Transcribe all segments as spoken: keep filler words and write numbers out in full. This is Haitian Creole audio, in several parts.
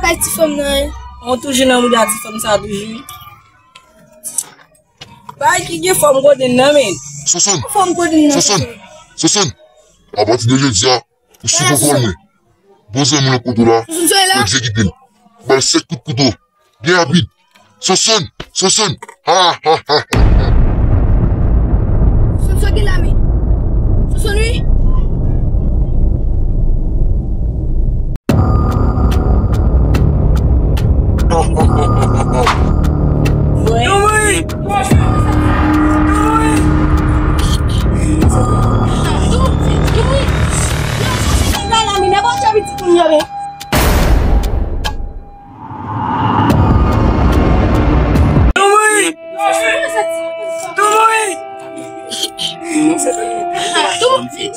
Ay, ti fanm nan, wi. Ou toujou nan mouda ti fanm sa toujou, wi. Bay ki gen fòm kodenn nan, men. Sonsonn. Fòm kodenn nan, Sonsonn. Sonsonn. Apati de jodi a, ou sou kontwòl mwen. Bon zanmi nan kote w la, Sonsonn, soyez là. Egzekite l. Ba l senk kout kouto. Byen rapid. Sonsonn, Sonsonn. Ha, ha, ha, ha, ha. Sonsonn, gen lame. Sonsonn, wi. Tou mouri!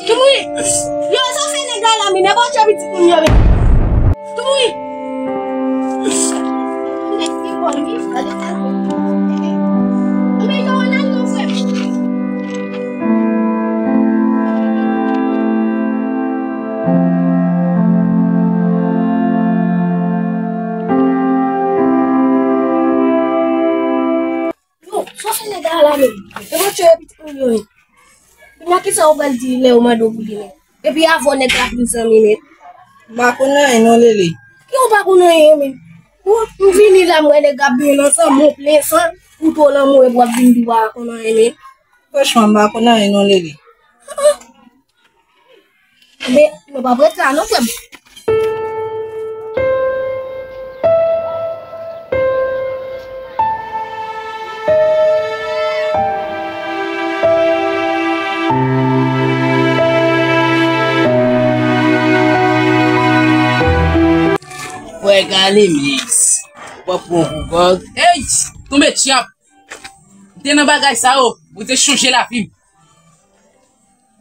Tou mouri! Yo, sa se nèg la la, men nèpòt jan pitit moun yo, men. Tou mouri! Nèg ki bon, wi, gade sa. Men yo, nan nou, frè. Yo, sa se nèg la la menm. E mwen tchwe pitit moun yo, wi. Kounya kisa ou pral di lè yo mande w pou li menm? Epi avè w nèg la vin zanmi nèt. M pa konn anyen non, Lele. Ki ou pa konn anyen menm? Ou, m vini la, m wè nèg ap benyen nan san, m plen san, kouto lan mwen, epi w ap vin di w pa konn anyen menm. Franchman, m pa konn anyen non, Lele. Men, nou p ap ret la non, frè m. Frè Kalimix, w ap pran pou gòg. Ey! Tonbe tchap! M te nan bagay sa yo, Bondye chanje lavi m.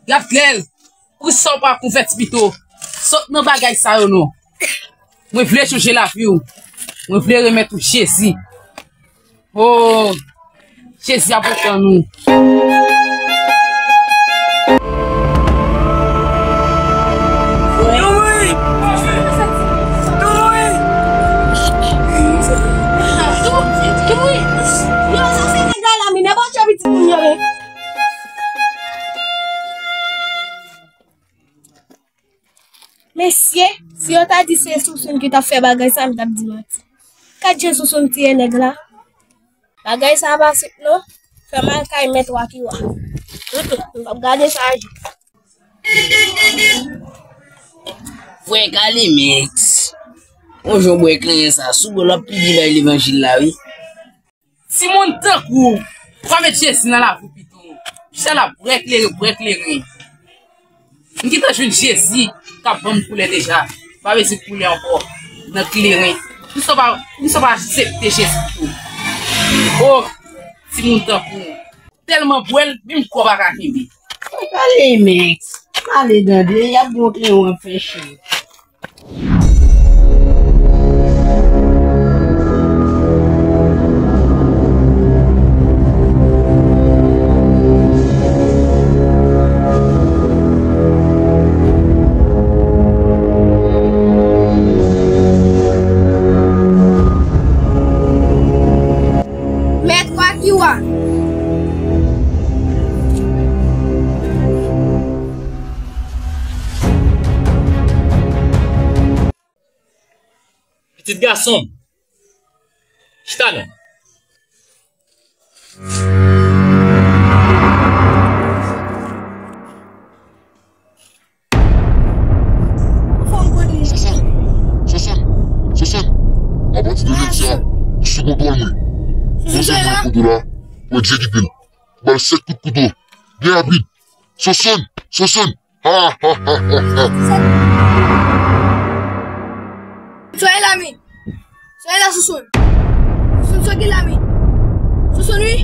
Gad klè l, poukisa w pa konvèti pito? Sot nan bagay sa yo non. Mwen vle chanje lavi w. Mwen vle remèt ou Jezi. Oh, Jezi ap tann ou. Mesye, si yo ta di se Sousoun ki t ap fè bagay sa, m t ap di manti. Gad jan Sousoun tiye nèg la. Bagay sa pa senp non. Fè m al kay mèt Wakiwa. Mm, mm, m p ap gade sa aji. Frè Kalimix, on jan w bwè kleren sa, sou bò l ap pidi bay levanjil la, wi. Timoun tankou w, pa met Jezi nan lavi w pito. Chita la bwè kleren, bwè kleren. M gentan jwenn Jezi k ap ban m koulè deja. M pa bezwen koulè ankò nan kleren. Poukisa w pa, poukisa w pa aksepte Jezi pito? Oh, timoun tankou w. Tèlman bwè l, menm kò pa ka kenbe. Pale, men. Pale, tande, y ap gonfle w ap fè chen. Mèt Wakiwa. Pitit gason m, chita non. Sonsonn, Sonsonn, Sonsonn, apati de jodi a, ou sou kontwòl mwen. Sonsonn, mwen kote la, ou egzekite l. Ba l sèt kout kouto. Byen rapid. Sonsonn, Sonsonn. Ha, ha, ha, ha, ha. Soyez là, men. Soyez là, Sousoun. Sousoun, soyez là, men. Sousoun, wi.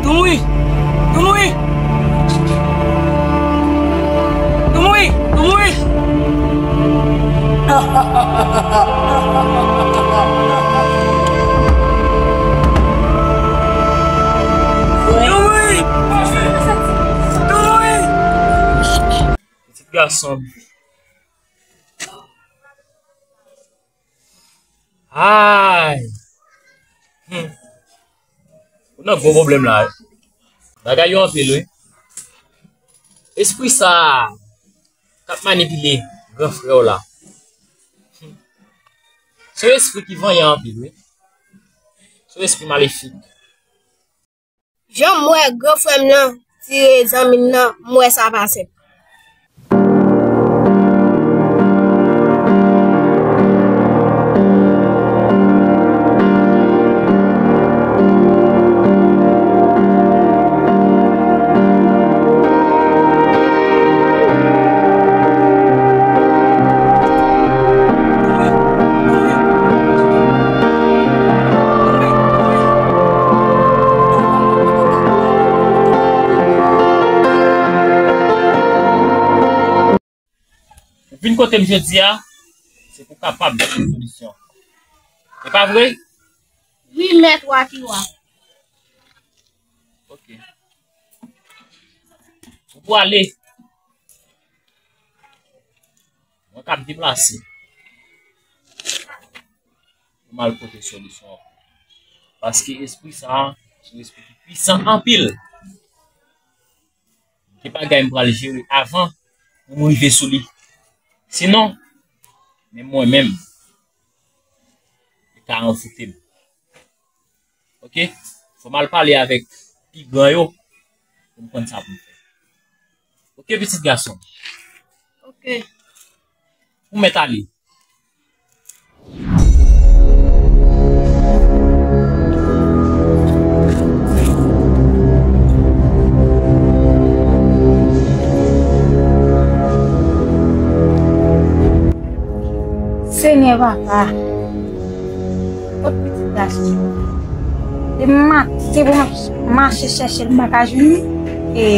Tou mouri! Tou mouri! Tou mouri! Tou mouri! Gason. Ay. Hmm. Ou nan gwo pwoblèm la. Bagay yo anpil, wi. Espri sa a k ap manipile gran frè w la. Hmm. Se yon espri ki vanyan anpil, wi. Se yon espri malefik. Jan m wè gran frè m nan tire zanmi m nan, m wè sa pa senp. Ou vin kote m jodi a, se pou w kapab jwenn solisyon. E pa vre? Wi, mèt Wakiwa. Ok. Ou pou ale. Mwen k ap deplase. Pou m al pote solisyon an. Paske espri sa a, se yon espri ki pwisan anpil. Gen bagay m pral jere avan pou m rive sou li. Sinon, men mwen menm, li ka anvoute m. Ok? Fò m al pale avèk pi gran yo pou m konn sa pou m fè. Ok, pitit gason? Ok. Ou mèt ale. Senyè Papa, kot pitit gason? Depi maten pou m ap mache chèche l, m pa ka jwenn li. E